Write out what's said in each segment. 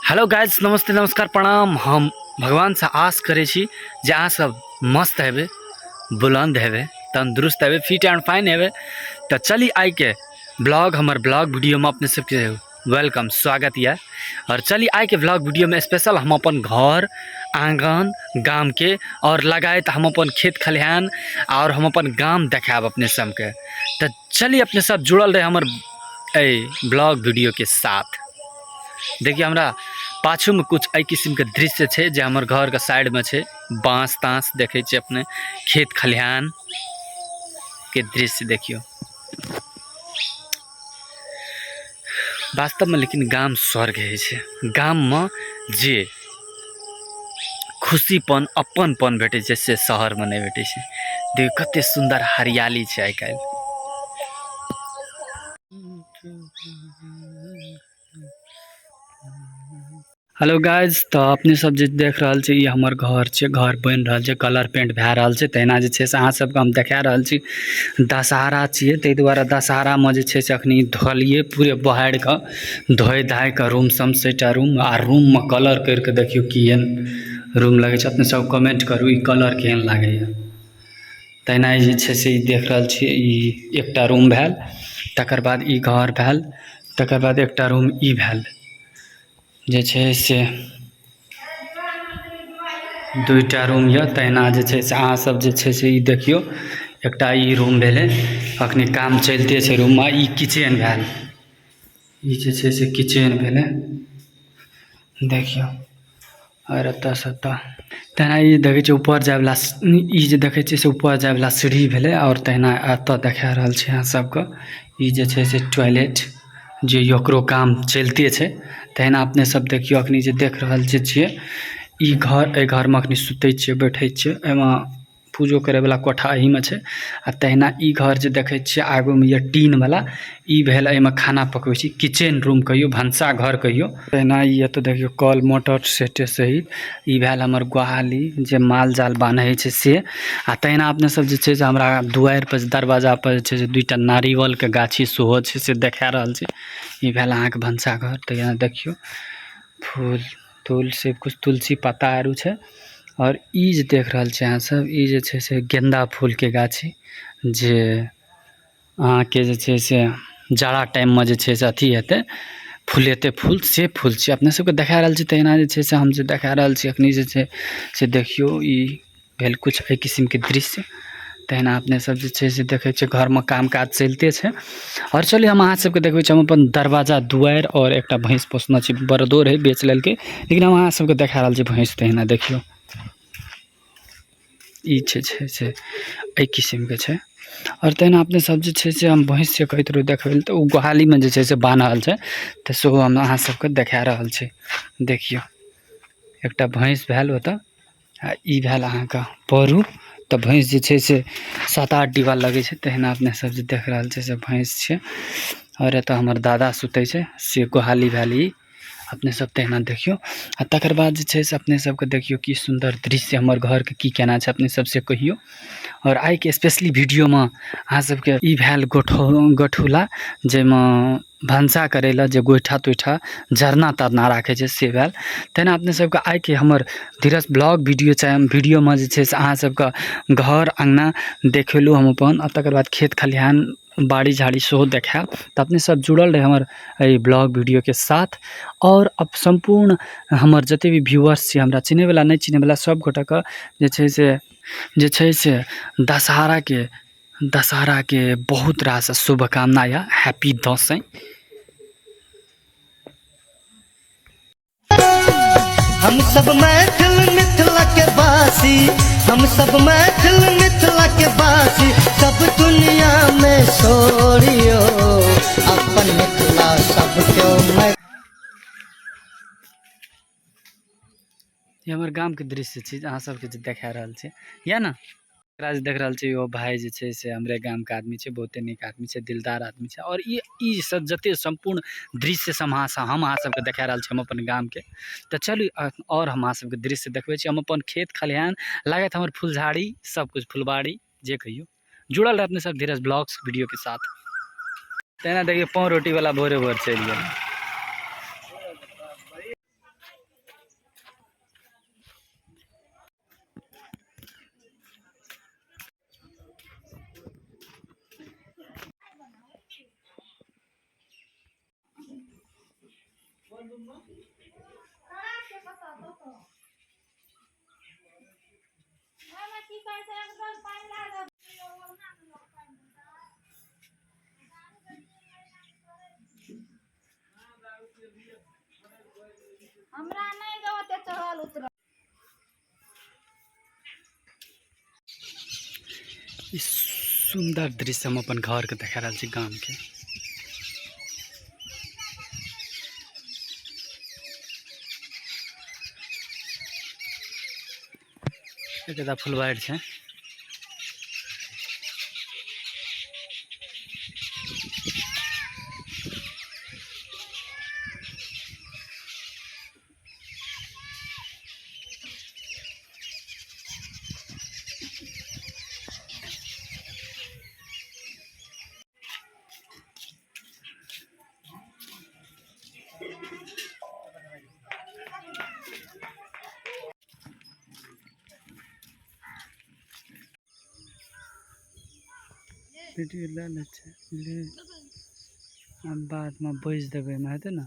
Hello guys, नमस्ते, नमस्कार, प्रणाम। हम भगवानसँ आश करै छी जे अहाँ सब मस्त हेबै, बुलन्द हेबै, तन्दुरुस्त हेबै, फिट एंड फाइन हेबै। तऽ चली आइके ब्लॉग, हमर ब्लॉग वीडियोमे अपने सबके welcome, स्वागत यऽ। और चली आइके ब्लॉग वीडियोमे स्पेशल हम अपन घर आङ्गन गामके और लगायत हम अपन खेत खलिहान और हम अपन गाम देखायब अपने सबके। तऽ चली अपने सब जुड़ल रहे हमर एहि ब्लॉग वीडियोके साथ। देखिए हमरा पाछूमे कुछ एहि किस्मके दृश्य छै जे हमर घरके साइडमे छै। बाँस ताँस देखै छियै अपने, खेत खलिहानके दृश्य देखियौ वास्तवमे। लेकिन गाम स्वर्ग होइ छै। गाममे जे खुशीपन, अपनपन भेटै छै से शहरमे नहि भेटै छै। देखियौ कते सुन्दर हरियाली छै आइ काल्हि। हेलो गाइज, तऽ अपने सब जे देख रहल छी ई हमर घर छै। घर बनि रहल छै, कलर पेंट भए रहल छै। तहिना जे छै से अहाँ सबके हम देखा रहल छी। दशहरा छियै, ताहि दुआरे दशहरामे जे छै से अखनी धोलियै पूरे बहारि कऽ, धोइ धाइ कऽ रूम सब सैटा रूम आ रूममे कलर करि कऽ देखियौ केहन रूम लगै छै। अपने सब कमेंट करू ई कलर केहन लागैया। तहिना जे छै से ई देख रहल छियै, ई एकटा रूम भेल, तकर बाद ई घर भेल, तकर बाद एकटा रूम ई भेल। जे छै से दुइटा रूम यऽ। तहिना जे छै से अहाँ सब जे छै से ई देखियौ, एकटा ई रूम भेलै, अखनी काम चलिते छै रूममे। ई किचेन भेल, ई जे छै से किचेन भेलै, देखियौ। आओर एतऽसँ एतऽ तहिना ई देखै छियै ऊपर जायवला, ई जे देखै छियै से ऊपर जायवला सीढ़ी भेलै। आओर तहिना एतऽ देखा रहल छै अहाँ सबके, ई जे छै से टॉयलेट, जे ओकरो काम चलिते छै। तहिना अपने सब देखियौ, अखनी जे देख रहल जे छियै ई घर, एहि घरमे अखनी सुतै छियै, बैठै छियै, एहिमे पूजो करैवला कोठा एहिमे छै। आ तहिना ई घर जे देखै छियै आगूमे यऽ टीनवला, ई भेल एहिमे खाना पकबै छी, किचेन रूम कहियौ, भनसा घर कहियौ। तहिना ई एतऽ देखियौ कल मोटर सेटे सहित ई भेल हमर गोहाली, जे माल जाल बान्है छै से। आ तहिना अपने सब जे छै से हमरा दुआरि पर, दरवाजा पर जे छै से दुइटा नारियलके गाछी सेहो छै, से देखा रहल छै। ई भेल अहाँके भनसा घर। तहिना देखियौ फूल तूल सब कुछ, तुलसी पत्ता आरू छै। आओर ई जे देख रहल छी अहाँ सब, ई जे छै से गेंदा फूलके गाछी, जे अहाँके जे छै से जाड़ा टाइममे जे छै से अथी हेतै, फुलेतै फूल, से फूल छै अपने सबके देखा रहल छी। तहिना जे छै से हम जे देखा रहल छी अखनी जे छै से देखियौ, ई भेल कुछ एहि किसिमके दृश्य। तहिना अपने सब जे छै से देखै छियै घरमे काम काज चलिते छै। आओर चलियै हम अहाँ सबके देखबै छी हम अपन दरवाजा दुआरि। आओर एकटा भैंस पोसने छी, बरदो रहै, बेच लेलकै, लेकिन हम अहाँ सबके देखा रहल छी भैंस। तहिना देखियौ ई छै छै से एहि किसिमके छै। आओर तहिना अपने सब जे छै से हम भैंस जे कहैत रहू देखबै लए, तऽ ओ गोहालीमे जे छै से बान्हल छै, तऽ सेहो हम अहाँ सबके देखा रहल छी। देखियौ एकटा भैंस भेल ओतऽ आ ई भेल अहाँके परू। तऽ भैंस जे छै से 7-8 डिब्बा लगै छै। तहिना अपने सब जे देख रहल छै से भैंस छै। आओर एतऽ हमर दादा सुतै छै, से गोहाली भेल ई अपने सब तहिना देखियौ। आ तकर बाद जे छै से अपने सबके देखियौ की सुन्दर दृश्य हमर घरके की केना छै, अपने सब से कहियौ। आओर आइके स्पेशली वीडियोमे अहाँ सबके ई भेल गोठौला, जाहिमे भनसा करै लए जे गोइठा तोइठा जरना तरना राखै छै से भेल। तहिना अपने सबके आइके हमर धीरज ब्लॉग वीडियो चाहे वीडियोमे जे छै से अहाँ सबके घर अङ्गना देखेलहुँ हम अपन, आ तकर बाद खेत खलिहान बाड़ी झाड़ी सेहो देखायब। तऽ अपने सब जुड़ल रहै हमर एहि ब्लॉग वीडियोके साथ। आओर अब सम्पूर्ण हमर जते भी व्यूअर्स छी, हमरा चिन्हैवला नहि चिन्हैवला सब गोटाके जे छै से दशहराके बहुत रास शुभकामना या हैप्पी दशैं। हम सब मैथिल मिथिला के वासी, हम सब मैथिल मिथिला के वासी, सब दुनिया में सोरियो अपन मिथिला सब क्यों मैं। ई हमर गामके दृश्य छी अहाँ सबके जे देखा रहल छै या ने। एकरा जे देख रहल छी ओ भाय जे छै से हमरे गामके आदमी छै, बहुते नीक आदमी छै, दिलदार आदमी छै। आओर ई सब जते सम्पूर्ण दृश्य सब हम अहाँ सबके देखा रहल छी हम अपन गामके। तऽ चलू आओर हम अहाँ सबके दृश्य देखबै छी हम अपन खेत खलिहान, लागत हमर फुलझाड़ी सब कुछ, फुलबाड़ी जे कहियौ। जुड़ल रह अपने सब धीरज ब्लॉग्स वीडियो के साथ। तेना देखियौ पाव रोटी वाला भोरे भोर चलि गेल। हमरा नहि रहते चढ़ल उतरल। ई सुन्दर दृश्य हम अपन घरके देखा रहल छी, गामके। एकटा फुलबारि छै। वीडियो लए लै छै ले, आ बादमे बैस देबै एहिमे हेतै ने।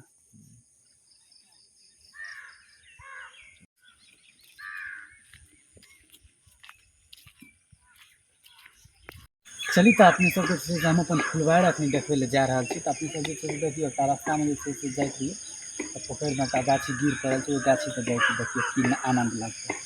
चली तऽ अपने सबके जे छै से हम अपन फुलवारि अखनी देखबै लए जा रहल छी। तऽ अपने सब जे छै से देखियौ, एकटा रास्तामे जे छै से जाइत रहियै तऽ पोखरिमे एकटा गाछी गिर पड़ल छै, ओहि गाछी पर जाइ छी, देखियौ की आनन्द लागतै।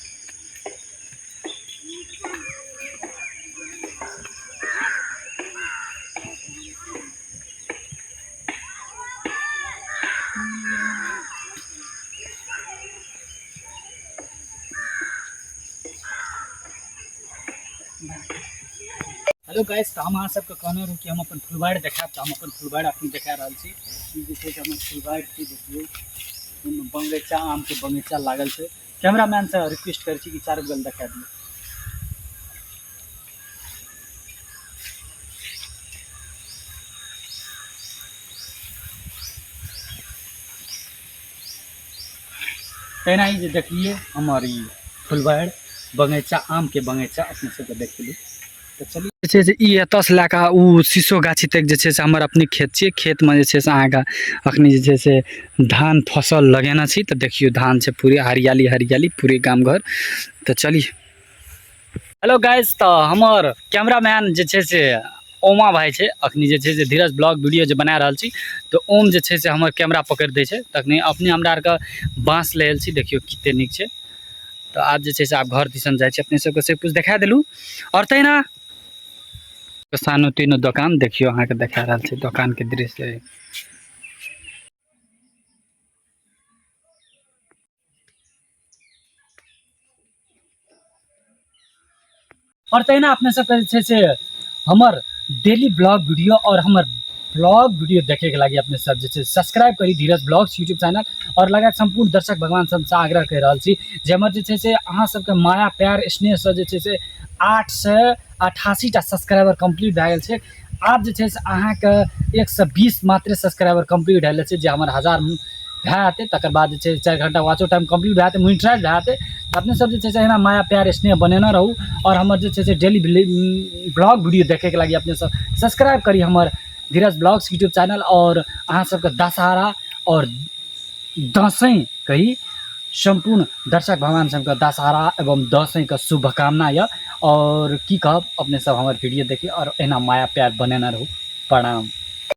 हेलो गाइस, तऽ हम अहाँ सबके कहने रहूँ कि हम अपन फुलबारि देखायब, तऽ हम अपन फुलबारि अखनी देखा रहल छी। ई जे छै से हमर फुलबारि छी, देखियौ ओहिमे बगीचा, आमके बगीचा लागल छै। कैमरामैन से रिक्वेस्ट करै छी कि चारू बगल देखा दियौ। तहिना ई जे देखलियै हमर ई फुलबारि बगीचा, आमके बगीचा अपने सबके देखेलहुँ। तऽ चलू जे छै से ई एतऽसँ लए कऽ ओ शीशो गाछी तक जे छै से हमर अपने खेत छियै। खेतमे जे छै से अहाँके अखनी जे छै से धान फसल लगेने छी। तऽ देखियौ धान छै पूरे हरियाली हरियाली पूरे गाम घर। तऽ चली हेलो गाइस, तऽ हमर कैमरामैन जे छै से ओमा भाई छै। अखनी जे छै से धीरज ब्लॉग वीडियो जे बना रहल छी तऽ ओम जे छै से हमर कैमरा पकड़ि दै छै। तखनी अपने हमरा आरके बाँस ले आयल छी, देखियौ कते नीक छै। तऽ आब जे छै से आब घर दिसन जाइ छी, अपने सबके सब कुछ देखा देलहुँ। आओर तहिना सानो तीनो दोकान देखियौ अहाँके देखा रहल छै दोकानके दृश्य। और तहिना अपने सबके जे छै से हमर डेली ब्लॉग वीडियो और हमर ब्लॉग वीडियो देखे के लागी अपने सब जे छै सब्सक्राइब करी धीरज ब्लॉग्स यूट्यूब चैनल। और लगा सम्पूर्ण दर्शक भगवान सबसँ आग्रह करि रहल छी जे हमर जे छै से अहाँ सबके माया प्यार स्नेहसँ जे छै से 888 टा सब्सक्राइबर कम्प्लीट भए गेल छै। आब जे छै से अहाँके 120 मात्र सब्सक्राइबर कम्प्लीट भेल छै, जे हमर 1000 भए जेतै तकर बाद जे छै 4 घंटा वाचो टाइम कम्प्लीट भए जेतै, मोनिटाइज भए जेतै। तऽ अपने सब जे छै से एहिना माया प्यार स्नेह बनेने रहू और हमर जे छै से डेली ब्लॉग वीडियो देखैके लागि अपने सब सब्सक्राइब करी हमर धीरज ब्लॉग्स यूट्यूब चैनल। और अहाँ सबके दशहरा और दसैँ कही सम्पूर्ण दर्शक भगवान सबके दशहरा एवं दसैँके शुभकामना यऽ। और की कहब, अपने सब हमर वीडियो देखी और एहिना माया प्यार बनेने रहू। प्रणाम।